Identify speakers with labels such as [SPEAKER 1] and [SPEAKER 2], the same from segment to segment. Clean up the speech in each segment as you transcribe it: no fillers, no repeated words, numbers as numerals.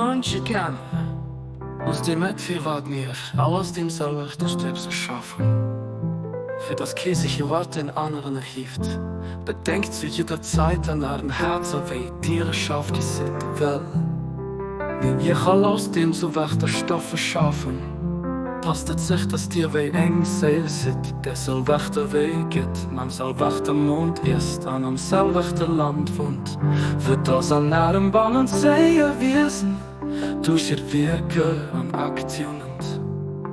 [SPEAKER 1] Mënsche kennen. Aus dem et firwat mir all aus deem selwechte Stëbs erschafen, fir dass kee sech iwwert deen aneren erhieft. Bedenkt zu jidder Zäit an ärem Häerzer, wéi dir erschaf gi sidd, well mir iech all aus deem selwechte Stoff erschafen, passt et sech, dass dir wéi eng Séil sidd, dee selwechte Wee gitt, mam selwechte Mond iesst an am selwechte Land wunnt, fir dass an ärem Bannenzéie Wiesen duerch hiert Wierke an Aktiounen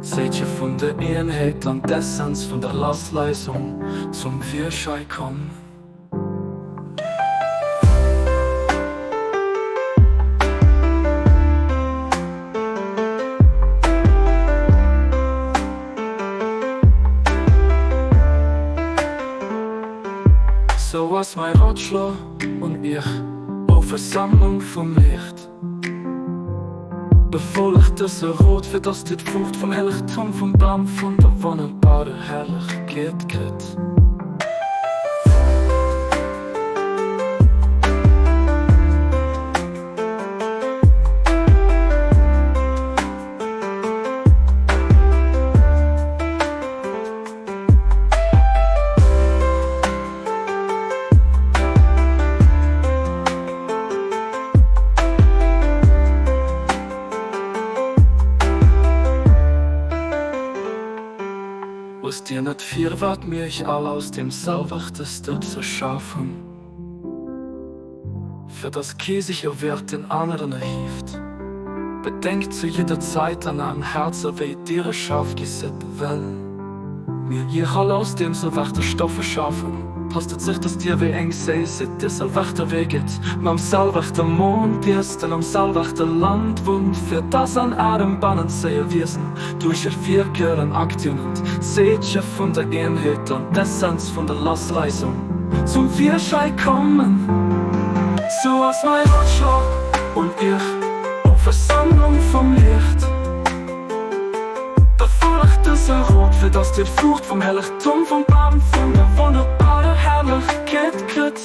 [SPEAKER 1] d'Zeeche vun der Eenheet an d'Essenz vun der Lassleisung zum Virschei kommen. Sou ass mäi Rotschlo un iech, o Versammlung vum Liicht. Befollegt dëse Rot, fir dass dir d'Fruucht vum Hellegtum vum Bam vun der wonnerbarer Herrlechkeet kritt. Wësst dir net firwat mir iech all aus deem selwechte Stëbs erschaf hunn? Fir dass kee sech iwwert den aneren erhieft. Bedenkt zu jidder Zäit an ärem Häerzer wéi dir erschaf gi sidd, well mir iech all aus deem selwechte Stoff erschaf hunn, passt et sech, dass dir wéi eng Séil sidd, dee selwechte Wee gitt, mam selwechte Mond iesst an am selwechte Land wunnt, fir dass an ärem Bannenzéie Wiesen duerch är Wierker an Aktiounen d'Zeeche vun der Eenheet an d'Essenz vun der Lassleisung zum Virschäi kommen. Sou ass mäi Rotschlo un iech, o Versammlung vum Liicht, Befollegt dëse Rot, fir dass dir d'Fruucht vum Hellegtum vum Bam vun der wonnerbarer Herrlechkeet kritt.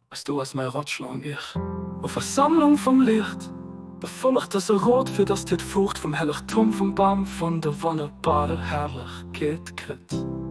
[SPEAKER 1] Weess du ass mäi Ratschlo un iech, o Versammlung vum Liicht, Befollegt dëse Rot, fir datt dir d'Fruucht vum Hellegtum vum Bam vun der wonnerbarer Herrlechkeet kritt.